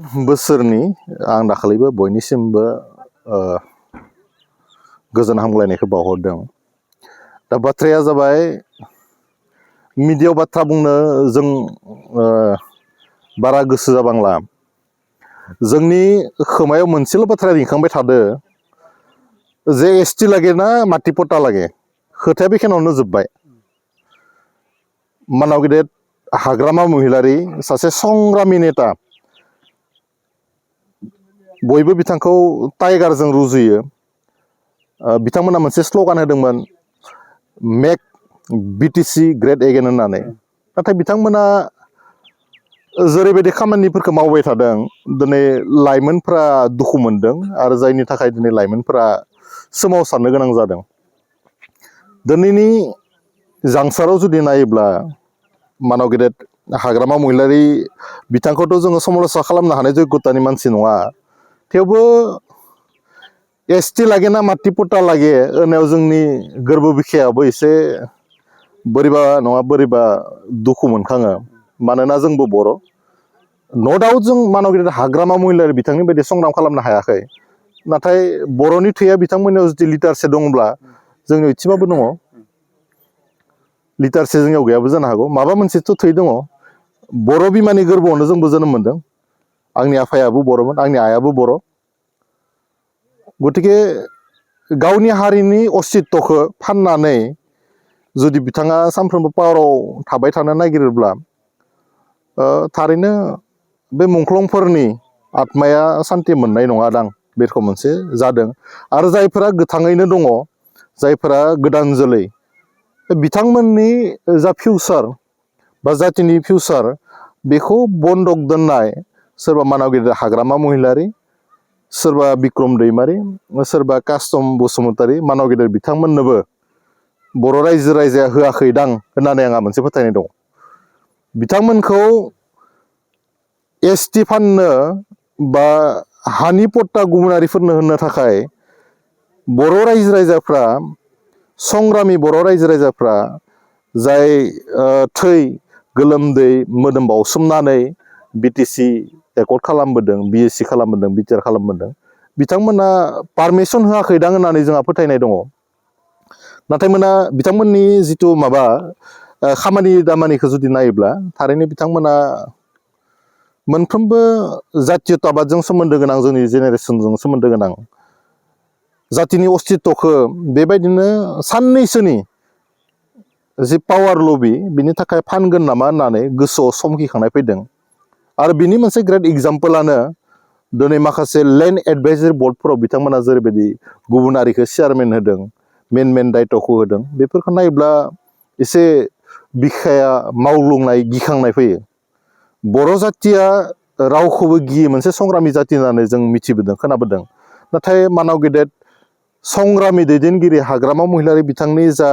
बोसोरनि आं दाखालिबो बयनिसिमबो गोजोन हामलायनायखौ बावहरदों। दा बाथ्राया जाबाय मिडियायाव बाथ्रा बुंनो जों बारा गोसो जाबांला। जोंनि खोमायाव मोनसेल' बाथ्रा रिंखांबाय थादो जे एसटि लागे ना माटि पट्टा लागे, खोथाया बेखिनियावनो जोब्बाय। मानाव गेदेर हाग्रामा महिलारि सासे संग्रामि नेता, बयबो बिथांखौ टाइगारजों रुजुयो। बिथांमोना मोनसे स्ल'गान होदोंमोन, मेक बिटिसि ग्रेट एगेन होननानै। नाथाय बिथांमोना जेरैबायदि खामानिफोरखौ मावबाय थादों, दिनै लाइमोनफ्रा दुखु मोनदों आरो जायनि थाखाय दिनै लाइमोनफ्रा सोमावसारनो गोनां जादों। दिनैनि जांसाराव जुदि नायोब्ला मानाव गेदेर हाग्रामा महिलारि बिथांखौथ' जोङो समालोचना खालामनो हानाय जग्यतानि मानसि नङा। थेवबो एसटि लागे ना माटि पट्टा लागे होननायाव जोंनि गोरबो बिखायाबो एसे बोरैबा नङा बोरैबा दुखु मोनखाङो। मानोना जोंबो बर'। न' डाउट जों मानाव गेदेर हाग्रामा महिलारि बिथांनि बायदि संग्राम खालामनो हायाखै। नाथाय बर'नि थैया बिथांमोननियाव जुदि लिटारसे दंब्ला जोंनियाव एसेबाबो दङ। लिटारसे जोंनियाव गैयाबो जानो हागौ, माबा मोनसेथ' थै दङ। बर' बिमानि गोरबोआवनो जोंबो जोनोम मोनदों। आंनि आफायाबो बर'मोन, आंनि आइयाबो बर'। गतिके गावनि हारिनि अस्तित्वखौ फाननानै जुदि बिथाङा सानफ्रोमबो पावाराव थाबाय थानो नागिरोब्ला थारैनो बे मुंख्लंफोरनि आत्माया सान्ति मोननाय नङादां, बे रोखोम मोनसे जादों। आरो जायफोरा गोथाङैनो दङ, जायफोरा गोदान जोलै, बिथांमोननि जा फिउचार बा जातिनि फिउचार, बेखौ बन्दक दोननाय सोरबा मानाव गेदेर हाग्रामा महिलारि, सोरबा बिक्रम दैमारि, सोरबा कास्तम बसुमतारी, मानाव गेदेर बिथांमोननोबो बर' रायजो राजाया होआखैदां होननानै आंहा मोनसे फोथायनाय दं। बिथांमोनखौ एसटि फाननो बा हानि पट्टा गुबुनारिफोरनो होनो थाखाय बर' रायजो राजाफ्रा, संग्रामि बर' रायजो राजाफ्रा जाय थै गोलोमदै मोदोम बावसोमनानै बिटिसि एकर्ड खालामबोदों, बिएसि खालामबोदों, बिटिआर खालामबोदों, बिथांमोना पारमिसन होआखैदां होननानै जोंहा फोथायनाय दङ। नाथाय बिथांमोननि जिथु माबा खामानि दामानिखौ जुदि नायोब्ला थारैनो बिथांमोना मोनफ्रोमबो जातीयताबादजों सोमोन्दो गोनां, जोंनि जेनेरेसनजों सोमोन्दो गोनां जातिनि अस्तित्वखौ बेबायदिनो साननैसोनि जि पावार लबि, बिनि थाखाय फानगोन नामा होननानै गोसोआव समखिखांनाय फैदों। आरो बिनि मोनसे ग्रेट एग्जाम्पलानो दिनै माखासे लेन्ड एडभाइजरि बर्डफोराव बिथांमोना जेरैबायदि गुबुनारिखौ चेयारमेन होदों, मेन दायित्वखौ होदों, बेफोरखौ नायोब्ला एसे बिखाया मावग्लुंनाय, गिखांनाय फैयो। बर' जातिया रावखौबो गियो मोनसे संग्रामि जाति होननानै जों मिथिबोदों, खोनाबोदों। नाथाय मानाव गेदेर संग्रामि दैदेनगिरि हाग्रामा महिलारि बिथांनि जा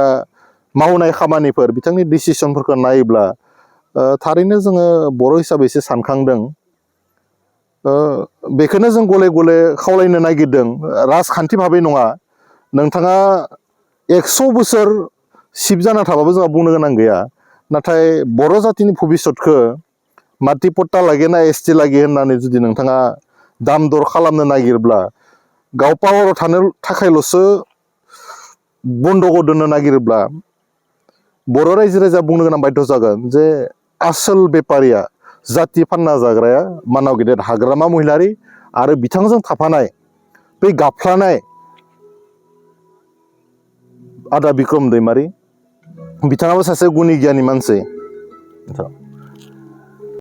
मावनाय खामानिफोर, बिथांनि डिसिसनफोरखौ नायोब्ला थारैनो जोङो बर' हिसाबै एसे सानखांदों। बेखौनो जों गले गले खावलायनो नागिरदों, राजखान्थि भाबै नङा। नोंथाङा 100 बोसोर सिफ जाना थाबाबो जोंहा बुंनो गोनां गैया। नाथाय बर' जातिनि भबिसतखौ माटि पट्टा लागे ना एसटि लागे होननानै जुदि नोंथाङा दाम दर खालामनो नागिरब्ला, गाव पावाराव थानो थाखायल'सो बन्दकआव दोननो नागिरोब्ला, बर' रायजो राजा बुंनो गोनां बायध' जागोन जे आसोल बेपारिया, जाति फानना जाग्राया मानाव गेदेर हाग्रामा महिलारि आरो बिथांजों थाफानाय बै गाबफ्लानाय आदा बिक्रम दैमारि, बिथाङाबो सासे गुनि गियानि मानसि।